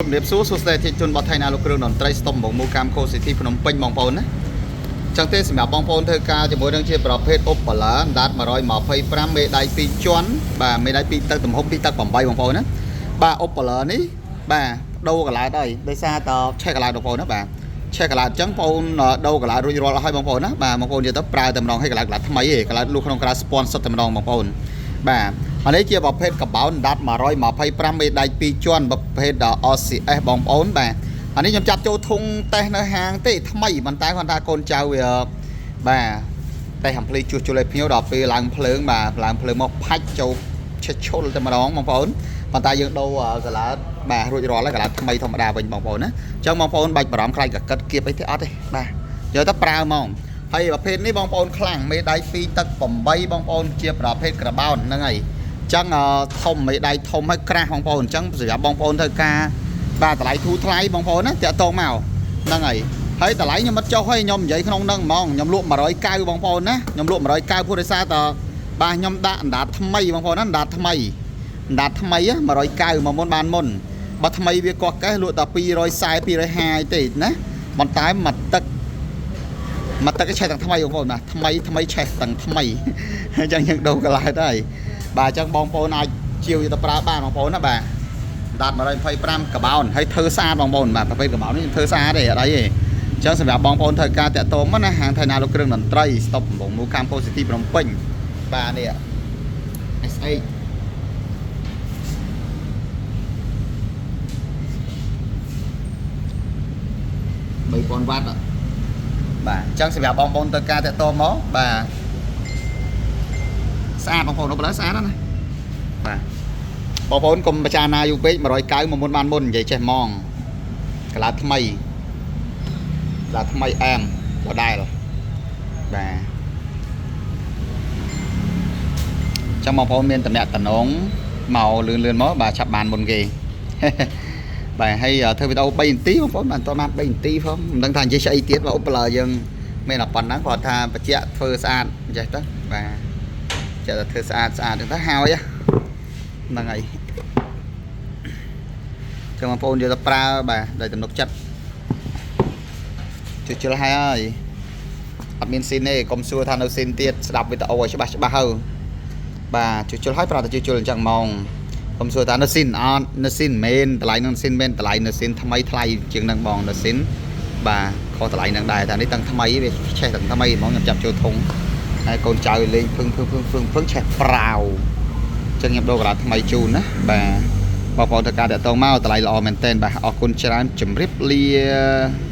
ជំរាបសួរសួស្តីអតិថិជនរបស់ថៃណាលោកគ្រឿងតន្ត្រីស្តុបបងមូកាមកូស៊ីធីភ្នំពេញបងប្អូនណាចឹងទេសម្រាប់បងប្អូនធ្វើការជាមួយនឹងជាប្រភេទអុបឡាអណ្ដាត125មេដៃ2ជាន់បាទមេដៃ2ទឹកទំហំ2ទឹក8បងប្អូនណាបាទអុបឡានេះបាទដូរកន្លែងហើយដោយសារតឆេះកន្លែងបងប្អូនណាបាទឆេះកន្លែងអញ្ចឹងបងប្អូនដូរកន្លែងរួចរាល់អស់ហើយបងប្អូនណាបាទបងប្អូននិយាយទៅប្រើតែម្ដងហើយកន្លែងកន្លែងថ្មីឯងកន្លែងលុះក្នុងក្រៅ sponsor តែម្ដងបងប្អូនបាទអានេះជាប្រភេទកបោនដាត់125មេដៃ2ជាន់ប្រភេទ RCS បងប្អូនបាទអានេះខ្ញុំចាប់ចូលធុងតេស្តនៅហាងទេថ្មីប៉ុន្តែគាត់ថាកូនចៅវាបាទតេស្តអំភ្លីជួសជុលឲ្យភ្ញៀវដល់ពេលឡើងភ្លើងបាទឡើងភ្លើងមកផាច់ចូលឆេះឈុលតែម្ដងបងប្អូនប៉ុន្តែយើងដូរកាឡាបាទរួចរាល់ហើយកឡាថ្មីធម្មតាវិញបងប្អូនណាអញ្ចឹងបងប្អូនបាច់បារម្ភខ្លាចកកិតគៀបអីទេអត់ទេបាទយកទៅប្រើហ្មងហើយប្រភេទនេះបងប្អូនខ្លាំងមេដៃ2ទឹក8បងប្អូនជាប្រភេទក្របោនហ្នឹងហើយ ចឹងធំមេដៃធំហើយក្រាស់បងប្អូនអញ្ចឹងសម្រាប់បងប្អូនធ្វើការបាទតម្លៃធូរថ្លៃបងប្អូនណាតាក់ទងមកហ្នឹងហើយហើយតម្លៃខ្ញុំអត់ចុះហើយខ្ញុំនិយាយក្នុងហ្នឹងហ្មងខ្ញុំលក់190បងប្អូនណាខ្ញុំលក់190ព្រោះដោយសារតបាទខ្ញុំដាក់អណ្ដាតថ្មីបងប្អូនណាអណ្ដាតថ្មីអណ្ដាតថ្មី190មកមុនបានមុនបើថ្មីវាកោះកេះលក់តែ240 250ទេណាប៉ុន្តែមួយទឹកមួយទឹកឆេះទាំងថ្មីបងប្អូនណាថ្មីថ្មីឆេះទាំងថ្មីអញ្ចឹងយើងដូរកន្លែងទៅហើយ បាទអញ្ចឹងបងប្អូនអាចជាវយកទៅប្រើបានបងប្អូនណាបាទដាត125កបោនហើយធ្វើស្អាតបងប្អូនបាទប្រភេទកបោននេះធ្វើស្អាតទេអត់អីទេអញ្ចឹងសម្រាប់បងប្អូនធ្វើការតាក់ទងមកណាហាងថៃណាលោកគ្រឿងតន្ត្រីស្តុបកំពង់មូកាំពោស៊ីធីភ្នំពេញបាទនេះ SH 3000វ៉ាត់បាទអញ្ចឹងសម្រាប់បងប្អូនធ្វើការតាក់ទងមកបាទស្អាតបងប្អូនឥឡូវស្អាតណាស់ណាបាទបងប្អូនកុំពិចារណាយូរពេក190មកមុនបានមុននិយាយចេះហ្មងកន្លះថ្មីកន្លះថ្មីអែមដដែលបាទចាំបងប្អូនមានតំណែងតំណងមកលឿនលឿនមកបាទឆាប់បានមុនគេបាទហើយធ្វើវីដេអូ3នាទីបងប្អូនបាទអត់បាន3នាទីផងមិនដឹងថានិយាយស្អីទៀតបើឧបលើយើងមានតែប៉ុណ្ណឹងគាត់ថាបញ្ជាក់ធ្វើស្អាតអញ្ចេះទៅបាទចេះតែធ្វើស្អាតស្អាតទៅហើយហ្នឹងហើយចឹងបងប្អូនយកទៅប្រើបាទដោយទំនុកចិត្តជួសជុលហើយហើយអត់មានស៊ីនទេកុំសួរថានៅស៊ីនទៀតស្ដាប់វីដេអូឲ្យច្បាស់ច្បាស់ហើយបាទជួសជុលហើយប្រើតែជួសជុលអញ្ចឹងហ្មងកុំសួរថានៅស៊ីនអត់នៅស៊ីនមែនតម្លៃនឹងស៊ីនមែនតម្លៃនៅស៊ីនថ្មីថ្លៃជាងនឹងបងនៅស៊ីនបាទខុសតម្លៃនឹងដែរតែនេះតាំងថ្មីវាឆេះតាំងថ្មីហ្មងខ្ញុំចាប់ចូលធុងហើយកូនចៅលេងភឹងភឹងភឹងភឹងភឹងឆេះប្រាវអញ្ចឹងខ្ញុំដូរកន្លះថ្មីជូនណាបាទបងប្អូនធ្វើការតាក់ទងមកតម្លៃល្អមែនទែនបាទអរគុណច្រើនជម្រាបលា។